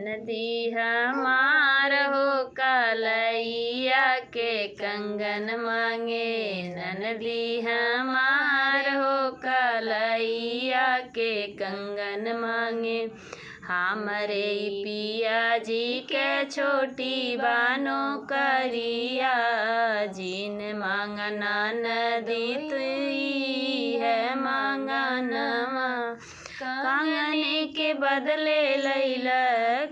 ननदी हमार हो कलैया के कंगन मांगे, ननदी हमार हो कलैया के कंगन मांगे। हमरे पिया जी के छोटी बानो करिया, जिन मांगना नदी तुई है मांगनवा। कांगने के बदले लैला,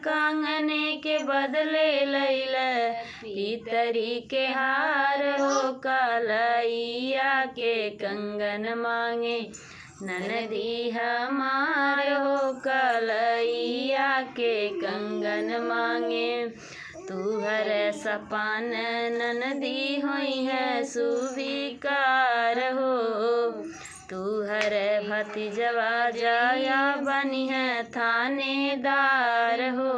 कांगने के बदले लैला, पितरी के हार हो कलैया के कंगन मांगे। ननदी हमार हो कलैया के कंगन मांगे। तुहर सपन ननदी हुई है सुविकार हो, तुहर भतीजवा जाया बनी है थानेदार हो।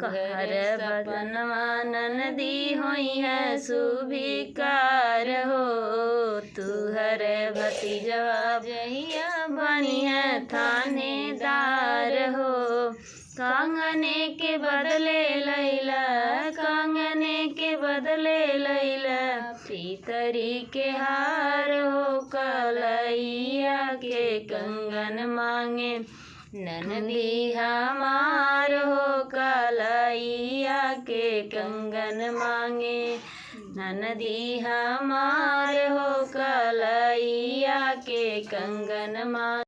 कहर बदनवा ननदी हुई है सुविकार हो, तुहर भतीजवा जहिया बनी है थानेदार हो। कांगने के बदले लैला, कांगने के बदले लैला, पितरी के हार हो कलैया के कंगन मांगे। ननदी हमार हो कलैया के कंगन मांगे, ननदी हमार हो कलैया के कंगन मांगे।